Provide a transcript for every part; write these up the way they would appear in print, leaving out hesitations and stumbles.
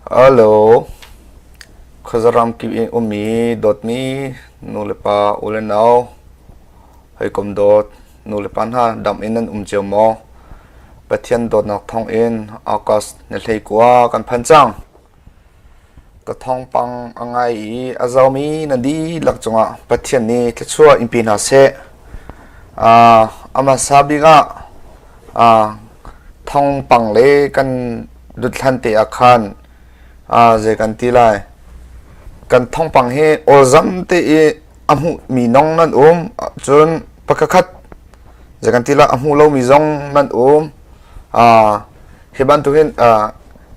Hello. Khuazaram kip in ummi dawtmi nulepa u le nau hawikom dawt nulepa hna dam in nan um cio maw? Pathian dawtnak thawng in August ni 19 kan phan cang. Ka thawngpang a ngai i a zomi nan dihlak cungah Pathian nih thluachuah in pe hna seh. A hmasa bik ah thawngpang le kan duthlan te ah khan zei kan ti lai. Kan thawngpang hi awlzam te i a hmuhmi nong nan um cun pakhatkhat zei kan ti lai a hmu lomi zong nan um. Hi bantuk hin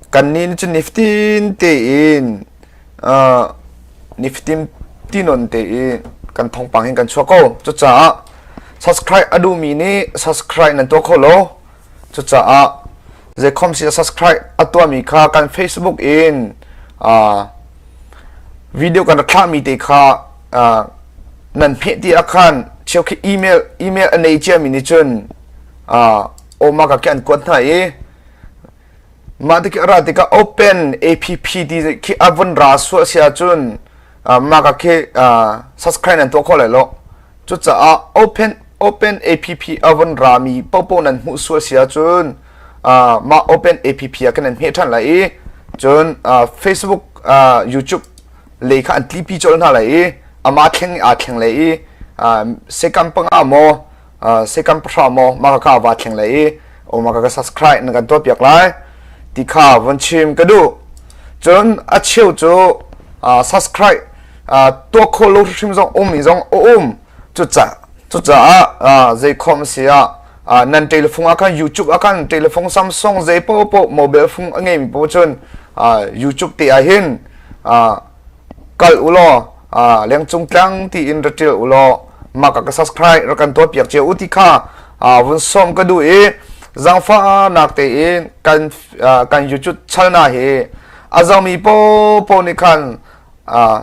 kannih nih cun nifatin tein nifatin tinawn tein kan thawngpang hin kan chuah ko. Cucaah subscribe a duhmi nih subscribe nan tuah kho lo. Cucaah zeikhom si subscribe a tuahmi kha kan Facebook in video kan rak thlahmi te kha nan hmeh ti ah khan cheu khi email a nei ciami nih cun Oma ka khi an kuat hna i mah ti khi a ra tikah open app ti khi a vun ra sual si ahcun mah ka khi subscribe nan tuah khawh lai lo. Cucaah open app a vun rami paohpaoh nan hmuh sual si ahcun mah open app ah khin nan hmeh ṭhan lai i cun Facebook, YouTube lei kha an tlipi colh hna lai i amah thleng aa thleng lai i sekam panga maw second pahra maw mah ka va thleng le i o mah ka subscribe na kan tuah piak lai ti kha von chim ka duh. Cun a cheu cu subscribe tuah khawh lo hrim zong um mi zong a um. Cucaah zei khom si ah nan telephone ah khan YouTube ah khan telephone Samsung zei paohpaoh mobile phone a ngeimi paoh cun YouTube te ah hin kal u law lengcung tlang tiin ra ṭil u law mah ka subscribe rak kan tuah piak cio u ti kha vun sawm ka duh i zaangfahnak tein kan kan YouTube channel hi a zomi popo nih khan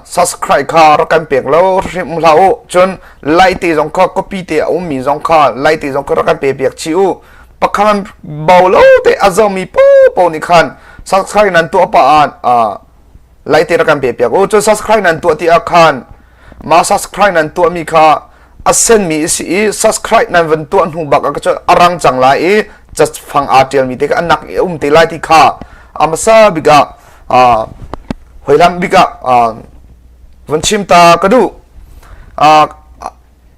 subscribe kha rak kan pek lo hrim hlah u. Cun like te zong kha copy te a ummi zong kha like te zong kha rak kan pe piak chih u. Pakhat bo lo te a zomi popo nih khan subscribe nan tuah pa ah like te rak kan pe piak u. Cun subscribe nan tuah ti ah khan ma subscribe nan tuah mi kha a sen mi si i subscribe nan van tuah hnu bak ah cun a rang cang lai i cafang aa tial mi te kha anak i um te lai ti kha a hmasa bik ah hoilam bik ah van chim ta ka duh.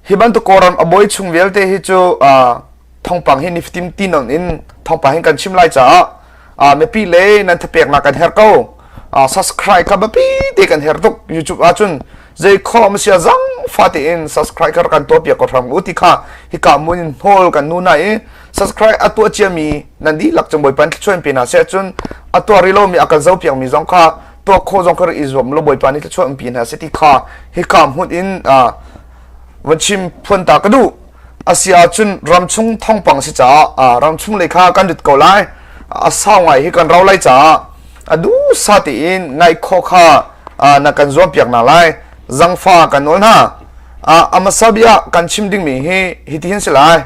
Hi bantuk Kawlram a bawi chung vialte hi cu thawngpang hi nifatin tinon in thawngpang hin kan chim lai caah mipi le nan thapeknak kan herh ko. Subscribe kha biapi te kan herh tuk. YouTube ahcun zei khawm sia zang fa tein subscribe kha kan tuah piak ko hram u ti kha hika mun in hnawl kan nu na i subscribe a tuah ciami nan dihlak cung Bawipa thluachuah in pe hna seh. Cun a tuah rih lomi a kan zo piakmi zong kha tuah khawh zong kha i zuam lo Bawipa nih thluachuah in pe hna seh ti kha hika hmun in van chim phuan ta ka duh. A si ahcun ramchung thawngpang si caah ramchung lei kha kan rit ko lai. A sau ngai hi kan rau lai caah a duhsa tein ngaih khawh kha na kan zuam piak hna lai. Zangfa kan nawl hna. A hmasa bia kan chim dingmi hi hitihin si lai.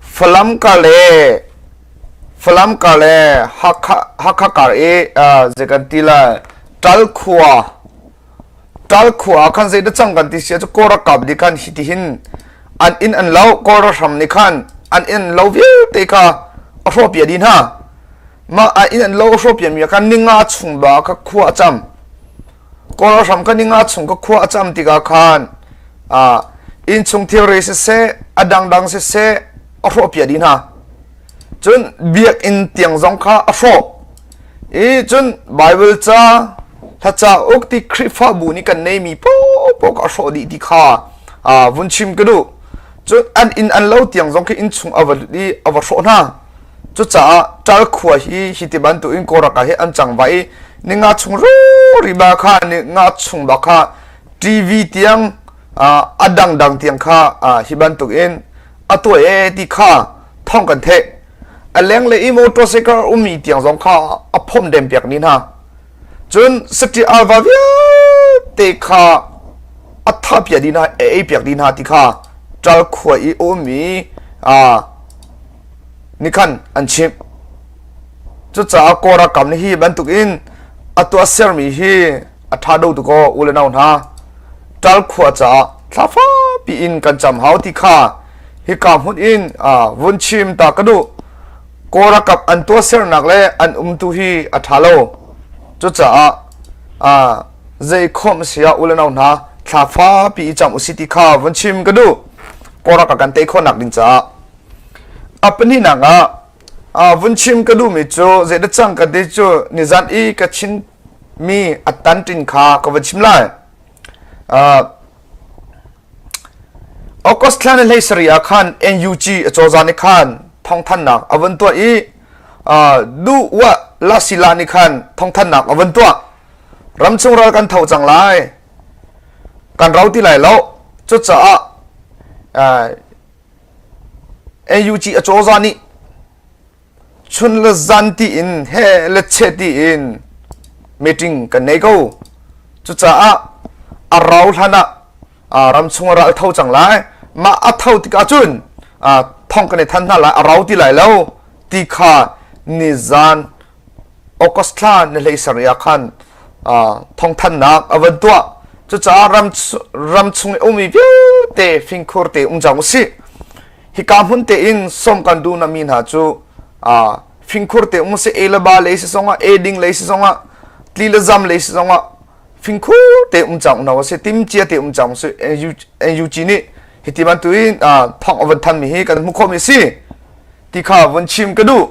Falam ka le Falam ka le Hakha Hakha kar i zei kan ti lai Ṭal khua Ṭal khua ah khan zeidah cang kan ti si cu Kawl ralkap nih khan hitihin an inn an lo. Kawl ralhram nih khan an inn an lo vialte kha a hrawhpiak dih hna. Mah an inn an lo a hrawhpiakmi ah khan ninga chung ba kha khua a cam. Kawl ralhram kha ninga chung kha khua a cam tikah khan innchung thilri siseh a dangdang siseh a hrawhpiak dih hna. Cun biakinn tiang zong kha a hrawh. I cun Baibal ca, hla cauk ti Khrihfabu nih kan neimi paohpaoh kha a hrawh dih ti kha vun chim ka duh. Cun an inn an lo tiang zong khi innchung a va lut i a va hrawh hna. Cucaah ṭal khua hi hi ti bantukin Kawlram ah hi an cang vai i ninga chung riba kha ninga chung bak kha TV tiang a dangdang tiang kha hi bantukin a tuah e ti kha thawng kan theih. A lenglei i motorcycle ummi tiang zong kha a phomh dem piak ni hna. Cun sati alva vialte kha a tha piak dih hna, a ei piak dih hna ti kha ṭal khua i a ummi nih khan an chimh. Cucaah Kawl ralkap nih hi bantuk in a tuahsermi hi a ṭha do tuk aw u le nau hna. Ṭal khua caah thla fakpi in kan cam hau ti kha hika hmun in vun chim ta ka duh. Kawl ralkap an tuahsernak le an umtu hi a ṭha lo. Cucaah zei khawm si ah u le nau hna thla fakpi i cam usih ti kha vun chim ka duh. Kawl ralkap kan tei khawhnak ding caah. A pahnihnak ah vun chim ka duhmi cu zeidah cang ka ti cu nizan i ka chimmi a tanṭin kha ka van chim lai. August thla ni 17 ah khan NUG acozah nih khan thawngthanhnak a vun tuah i duh wa lasila nih khan thawngthanhnak a vun tuah. Ramchung ral kan tho cang lai. Kan rau ti lai lo. Cucaah NUG acozah nih chun le zan tiin he le che tiin meeting kan nei ko. Cucaah a rau hlan ah ramchung a ral tho cang lai. Mah a tho tikah cun thong kan i than hna lai, a rau ti lai lo ti kha nizan August thla ni 17 ah khan thawngthanhnak a van tuah. Cucaah ram, ram chung i ummi vialte fingkhur te um cang usih. Hika hmun te in som kan duh na mi hna cu fingkhur te um usih. E le ba lei si zongah, e ding lei si zongah, tli le zam lei si zongah fingkhur te um cang hna usih. Timcia te um cang usih. NUG nih hiti bantuin thawng a van thanmi hi kan hmuh khawhmi a si. ti kha vun chim ka duh.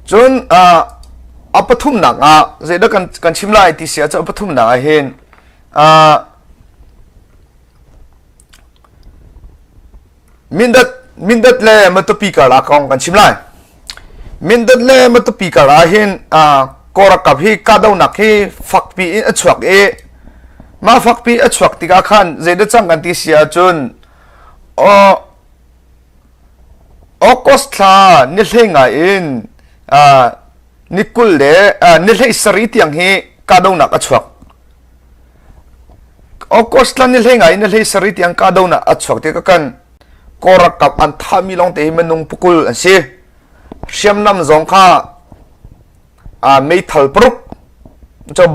Cun a pathumnak ah zeidah kan kan chim lai ti si ahcun a pathumnak ah hin Mindat Mindat le Matupi karlak kong kan chim lai. Mindat le Matupi karah hin Kawlralkap hi kahdohnak hi fakpi in a chuak i mah fakpi a chuak tikah khan zeidah cang kan ti si ahcun August thla ni 15 in ni 20 le ni 17 tiang hi kahdohnak a chuak. August thla ni 15 in ni 17 tiang kahdohnak a chuak tikah kan Kawl ralkap an thahmi lawngte hi minung pakul an si. Hriamnam zong kha meithal paruk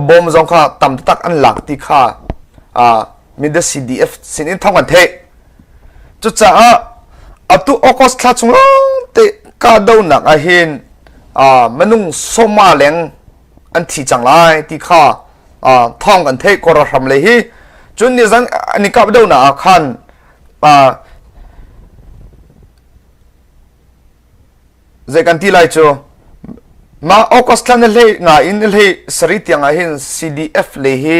bom zong kha tam taktak an lak ti kha Mindat CDF sin in thawng kan theih. Cucaah atu August thla chung lawngte kahdohnak ah hin minung sawma leng an thi cang lai ti kha thawng kan theih Kawlram hram lei hi. Cun nizan an i kahdohnak ah khan Zei kan ti lai cu mah August thla ni 15 in ni 17 tiang ah hin CDF le hi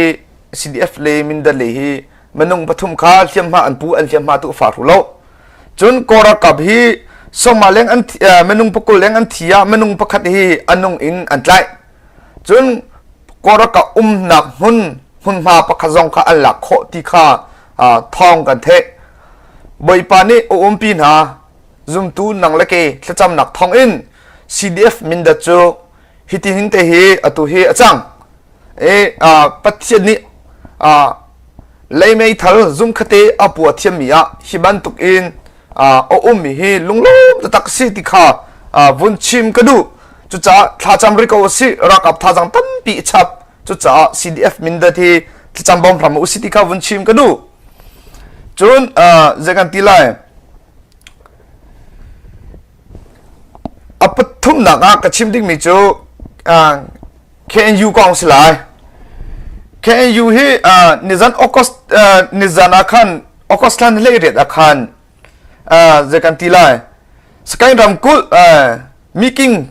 CDF le Mindat le hi minung pathum kha hliamhma an pu an hliamhma tu fa hru lo. Cun Kawl ralkap hi sawma leng an minung pakul leng an thi ah minung pakhat hi anung in an tlaih. Cun Kawl ralkap umnak hmun hmunhma pakhat zong kha an lak khawh ti kha thawng kan theih. Bawipa nih a umpi hna zumtu nang le ke thlacamnak thawngin CDF Mindat cu hiti hin te hi atu hi a cang. E Pathian nih lei meithal zungkhate a pua thiammi ah hi bantuk in a ummi hi lunglawm taktak si ti kha vun chim ka duh. Cucaah thlacam rih ko usih ralkap thazaang tampi i chap. Cucaah CDF Mindat hi thlacam bawm hram usih ti kha vun chim ka duh. Cun zei kan ti lai? A pathumnak ah ka chim dingmi cu KNU kong si lai. KNU hi nizan August nizan ah khan August thla ni 18 ah khan zei kan ti lai Sakaing ramkulh meeting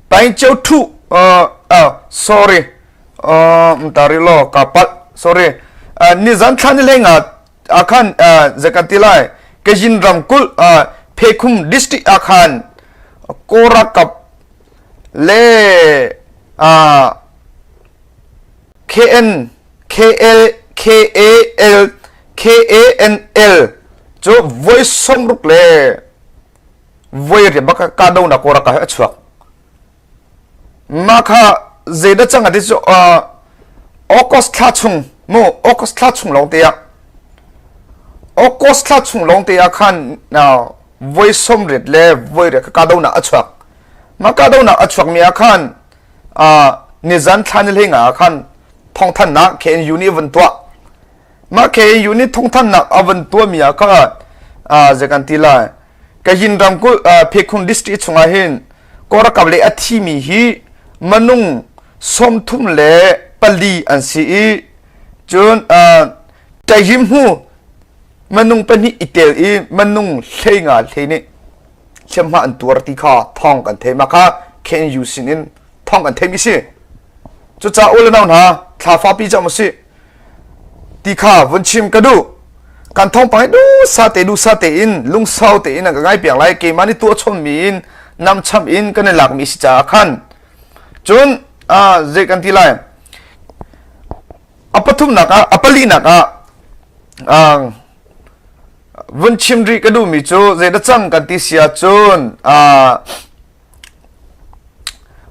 Paing Cheu Thu sorry tari law ka palh sorry nizan thla ni 15 ah khan zei kan ti lai Kazin ramkulh Phekhum district ah khan Kawl ralkap le KN KL KAL KANL cu voi 60 le voi riat bak kahdohnak Kawl ralkap he a chuak Mah kha zeidah cang a ti cu August thla chung mu August thla chung lawng te ah August thla chung lawng te ah khan voi 80 le voi riat kha kahdohnak a chuak. Mah kahdohnak a chuakmi ah khan nizan thla ni hlei nga ah khan thawngthanhnak KNU nih a vun tuah. Mah KNU nih thawngthanhnak a vun tuahmi ah khan zei kan ti lai Kayin ramkulh Phekhun district chungah hin Kawlralkap le a thimi hi minung 34 an si i cun Ṭaihimhu minung pahnih i tel i minung 15 hlei nih hliamhma an tuar ti kha thawng kan theih. Mah kha KNU sin in thawng kan theihmi si. Cucaah u le nau hna thla fapi cam usih ti kha vun chim ka duh. Kan thawngpang hi duhsah te duhsah tein lungsau tein an ka ngai piak lai. Keimah nih tuah chommi in namcham in kan i lakmi si caah khan cun zei kan ti lai a pathumnak ah a palinak ah vun chim rih ka duhmi cu zeidah cang kan ti si ahcun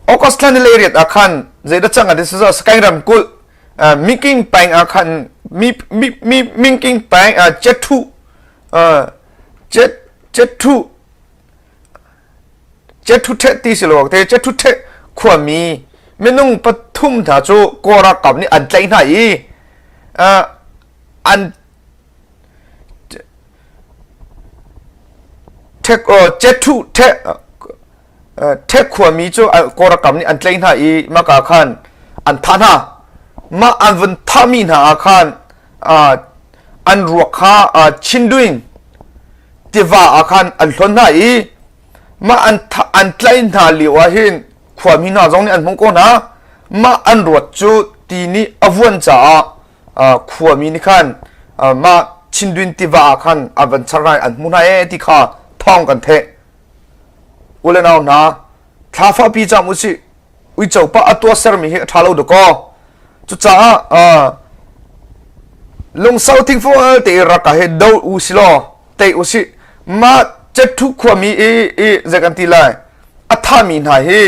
August thla ni le riat ah khan zeidah cang kan ti si Sagaing ramkulh Minking peng ah khan mi mi mi Minking peng Chethu Chet Chethu Chethu Thet ti si lo te Chethu Thet khuami minung pathum hna cu Kawl ralkap nih an tlaih hna i an Chethu Thet Thet khuami cu Kawl ralkap nih an tlaih hna i maka khan an thah hna. Mah an vun thahmi hna ah khan an ruak kha Chinduin tiva ah khan an hlon hna i mah an an tlaih hna lio ah hin khuami hna zong nih an hmuh ko hna. Mah an ruat cu ti nih a vuan caah khuami nih khan mah Chindwin tiva ah khan a van char hna i an hmuh hna ee ti kha thawng kan theih. U le nau hna, thla fapi cam usih. Uico pa a tuah sermi hi a ṭha lo dakaw. Cucaah lungsau thingfual te i rak ah hi do u si law tei u sih. Mah Cethu khuami i i zei kan ti lai a thami hna hi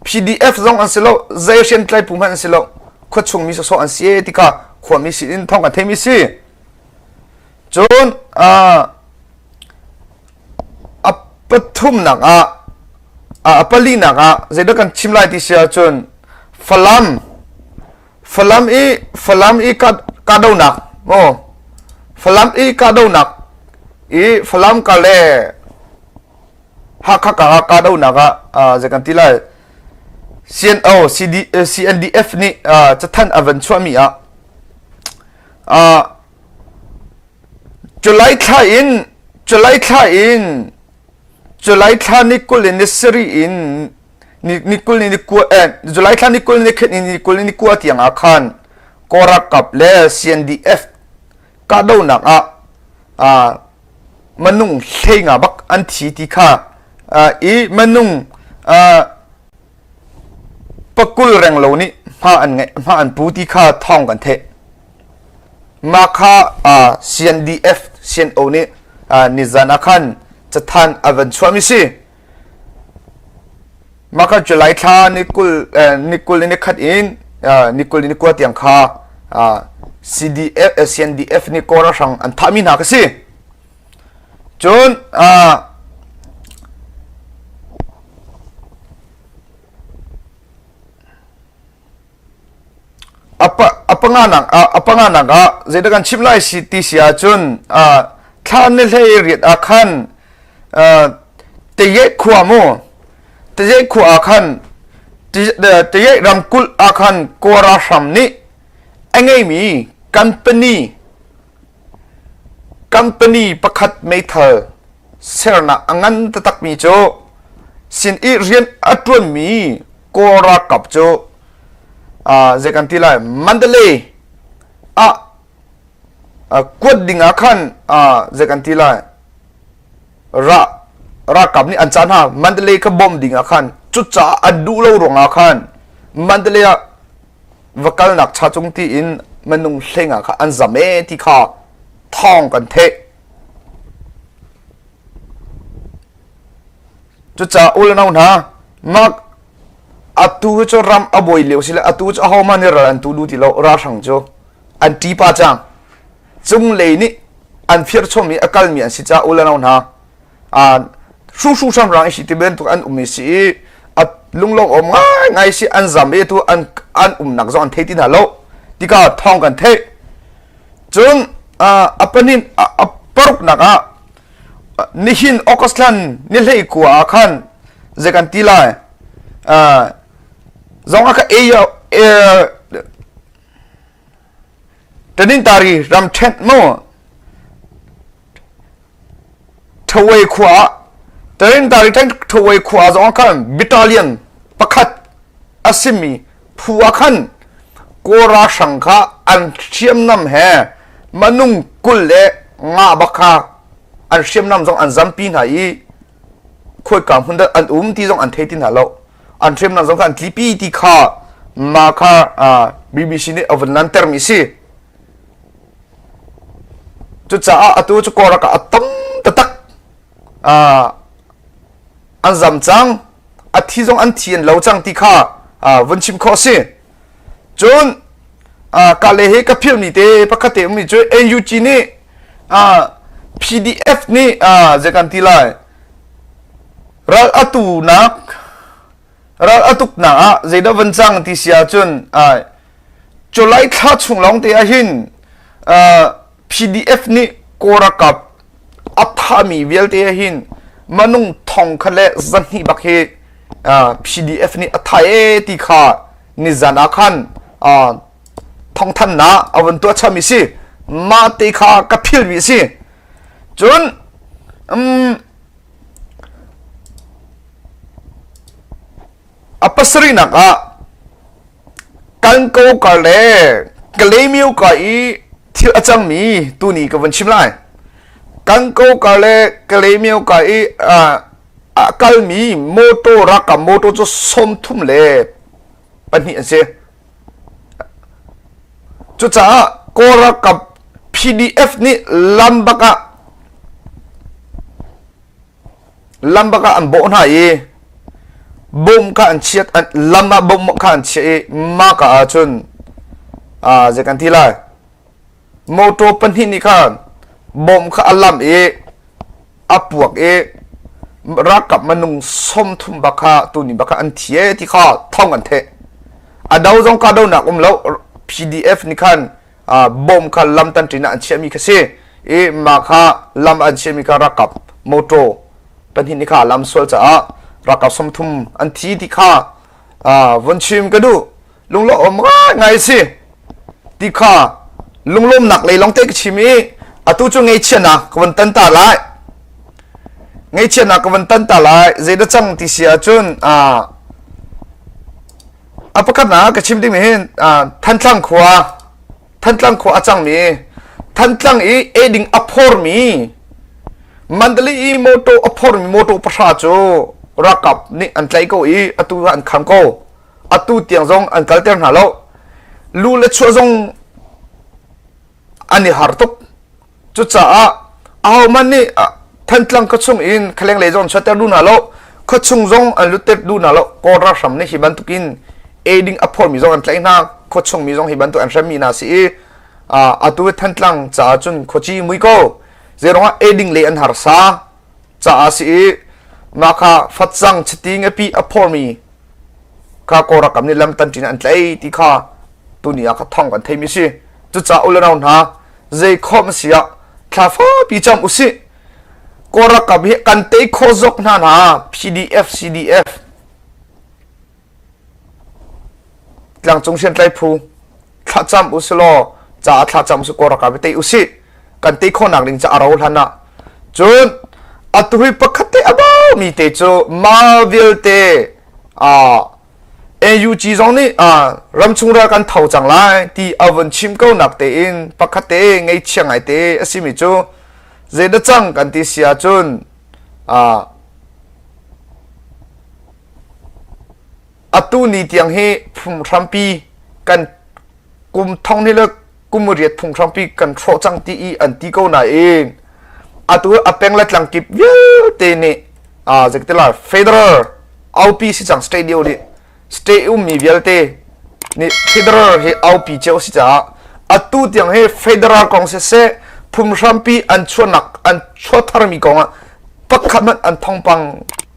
PDF zong an si lo zei hriamtlai phu hmanh an si lo khuachung mi sawsawh an si e ti kha khuami sin in thawng kan theimi si. Cun a pathumnak ah a palinak ah zeidah kan chim lai ti si ahcun Falam Falam i Falam i kahdohnak maw Falam i kahdohnak i Falam ka le Hakha ka kahdohnak ah zei kan ti lai CNO CD, CNDF nih cathanh a van chuahmi ah July thla in July thla in July thla ni 20 in ni sarih in ni 20 ni kua eh, July thla ni 20 ni khat ni 20 ni kua tiang ah khan Kawlralkap le CNDF kahdohnak ah ah manung hlei nga bak an thi ti kha i manung pakul reng lo nih hma an ngeih hma an pu ti kha thawng kan theih. Mah kha CNDF CNO nih nizan ah khan cathan a van chuahmi si. Mah kha July thla ni 20 ni 20 ni khat in ni 20 ni kua tiang kha CDF CNDF nih Kawl ralhrang an thahmi hna kha si. Cun A panganak ah zeidah kan chim lai si ti si ahcun thla ni hlei riat ah khan Teyeh khua mu Teyeh khua ah khan Teyeh ramkulh ah khan Kawl ralhrang nih a ngeimi company company pakhat meithal sernak a ngan taktakmi cu sin i rian a ṭuanmi Kawl ralkap cu zei kan ti lai Mandalay ah kuat ding ah khan zei kan ti lai ralkap nih an cah hna Mandalay kha bawmh ding ah khan cucaah an duh lo ruangah khan Mandalay ah va kalnak cha cung tiin minung hleng ah kha an zam ee ti kha thawng kan theih. Cucaah u le nau hna, mah atu hi cu ram a buai lio si le atu cu ahohmah nih ral an tu duh ti lo ralhrang cu an ṭipa cang. Cunglei nih an firchom i a kalmi an si caah u le nau hna, hruhru hramrang i si ti bantuk an um i si i. lunglawm awm ngai ngai si an zam i tu an an umnak zong an thei ti hna lo tika thawng kan theih. Cun a panin a paruknak ah nihin August thlan ni hlei kua ah khan zei kan ti lai zong a ka ei Tanintari ramṭhen maw Thawei khua ah Tanintari Thawei khua zong ah khan battalion pakhat a simi phu ah khan Kawl ralhrang kha an hriamnam he manung 25 bak kha an hriamnam zong an zampi hna i khawika hmun dah an um ti zong an thei ti hna lo. An hriamnam zong kha an tlipi ti kha mah kha BBC nih a vun lantermi si. Cucaah atu cu Kawlram ah a tam taktak an zam cang. A thi zong an thi an lo cang ti kha vun chim khawh a si. Cun ka le hi ka philhmi te pakhat te ummi cu NUG nih PDF nih zei kan ti lai ral a tunak ral a tuknak ah zeidah van cang ti si ahcun July thla chung lawng te ahhin PDF nih Kawl ralkap a thahmi vialte ahhin manung thong khat le zahnih bak hi PDF nih a thah ee ti kha nizan ah khan thawngthannak a vun tuah chami si. Mah te kha ka philmi a si. Cun a pasarihnak ah Kanko kar le Kalaymyo ka i thil a cangmi tuni ka vun chim lai. Kanko kar le Kalaymyo ka i a kalmi motor ralkap motor cu 32 an si. Cucaah Kawl ralkap PDF nih lam bak ah lam bak ah an bawh hna i bom kha an chiat lam ah bom kha an chiah i mah ka ah cun zei kan ti lai motor pahnih nih khan bom kha a lam i a puak i ralkap minung 30 bak kha tuni bak kha an thi e ti kha thong an theh a do zong ka donak um lo PDF nih khan bom kha lam tan ṭin ah an chiahmi kha si i mah kha lam an chiahmi kha ralkap motor pahnih nih kha lam sual caah ralkap 30 an thi ti kha vun chim ka duh lunglawm ngai si ti kha lunglawmnak lei lawng te ka chim i atu cu ngaihchiatnak ka vun tan ta lai ngaihchiatnak ka vun tan ta lai zeidah cang ti si ahcun A pakhatnak ka chim dingmi hin Thantlang khua Thantlang khua a cangmi Thantlang i eiding a phormi Mandalay i motor a phormi motor pahra cu ralkap nih an tlaih ko i atu an kham ko. Atu tiang zong an kalter hna lo. Lu le chuah zong an i har tuk. Cucaah ahohmanh nih Thantlang khuachung in khaleng lei zong chuahter duh hna lo, khuachung zong an lutter duh hna lo. Kawl ralhram nih hi bantukin eiding a phormi zong an tlaih hna, khuachung mi zong hi bantuk an hremmi hna si i atu Thantlang caah cun khuaci mui ko. Zeiruangah eiding lei an harsa caah si i mah kha facang chiti ngapi a phormi kha Kawl ralkap nih lam tanṭin an tlaih ti kha tuni ah kha thawng kan theimi si. Cucaah u le nau hna, zei khawm a si ah thla fapi cam usih. Kawl ralkap hi kan tei khawh zok hna hna PDF CDF tlangcung hriamtlai phu thlacam usilaw caah thlacam usih Kawl ralkap hi tei usih kan tei khawhnak ding ca a ro hlan ah cun atu hi pakhat te a baumi te cu mah vialte AUG zong nih ramchung ral kan tho cang lai ti a vun chim ko nak tein pakhat te ngeichia ngai te a simi cu zeidah cang kan ti si ahcun atu ni tiang hi phunghrampi kan kum thong ni le kum riat phunghrampi kan hrawh cang ti i an ti ko nain atu a peng le tlang kip vialte nih zeikatila federal aupi si cang state dio nih state ummi vialte nih federal hi aupi cio si caah atu tiang hi federal kong siseh phunghrampi an chuahnak an chuah tharmi kong ah pakhat hmanh an thawngpang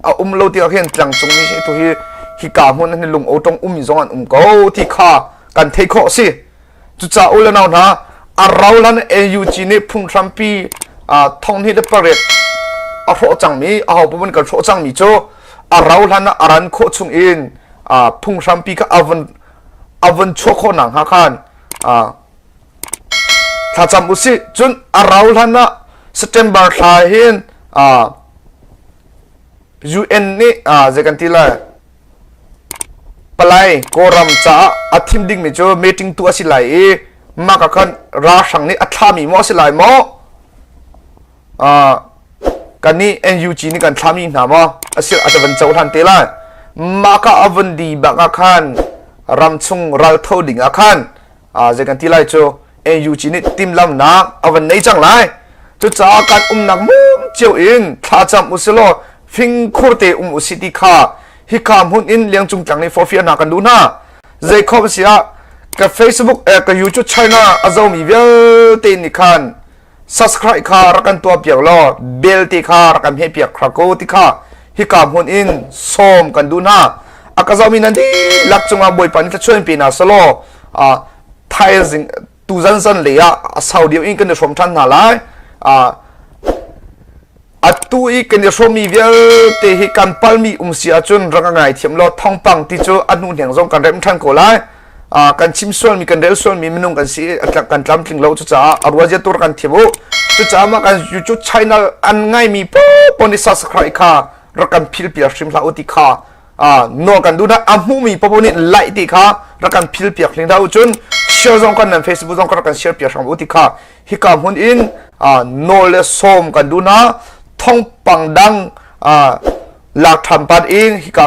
a um lo tiah hin tlangcung mi tu hi. hika hmun hin lung otong ummi zong an um ko ti kha kan theih khawh si. Cucaah u le nau hna, a rauhlan NUG nih phunghrampi 2008 a hrawh cangmi, aho paoh kan hrawh cangmi cu a rauhlan ah a ran khawh chung in phunghrampi kha a vun a vun chuah khawh nakhnga khan thlacam usih. Cun a rauhlan ah September thla hin UN nih zei kan ti lai Palai Kawlram caah a thim dingmi cu meeting tu a si lai i mah ka khan ralhrang nih a thlami maw a si lai maw kan nih NUG nih kan thlami hna maw a si a van cohlan te lai mah ka a vun di bak ah khan ramchung ral tho ding ah khan zei kan ti lai cu NUG nih timhlamnak a van nei cang lai. Cucaah kan umnak mum cio in thlacam usilaw fingkhur te um usih ti kha hika hmun in liangcung tlang nih forhfiah hna kan duh hna. Zei khom si ah ka Facebook eh, ka YouTube channel a zomi vialte nih khan subscribe kha rak kan tuah piak law bell te kha rak kan hmeh piak khra ko ti kha hika hmun in sawm kan duh hna. A ka zomi nan dihlak cungah Bawipa nih thluachuah in pe hna selaw thaizing tuzan zan lei ah a sau deuh in kan i hrawm ṭhan hna lai. Atu i kan i hrawmmi vialte hi kan palmi um si ahcun rak a ngaithiam law thawngpang ti cu a hnu hneng zong kan remh ṭhan ko lai. Kan chim sualmi kan rel sualmi minung kan si kan tlamtling lo cucaah a ruazia tur kan thiam u. Cucaah mah kan YouTube channel an ngaimi popo nih subscribe kha rak kan phil piak hrim hlah u ti kha nawl kan duh hna a hmumi popo nih like ti kha rak kan phil piak hling dah cun share zong kan nan Facebook zong rak kan share piak hram u ti kha hika hmun in nawl le sawm kan duh hna thongpang dang lak ṭhan pat in hika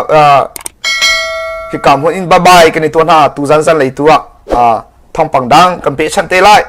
hika hmun in bye bye kan i tuah hna tu zan zan lei tu ah thongpang dang kan pe chan te lai.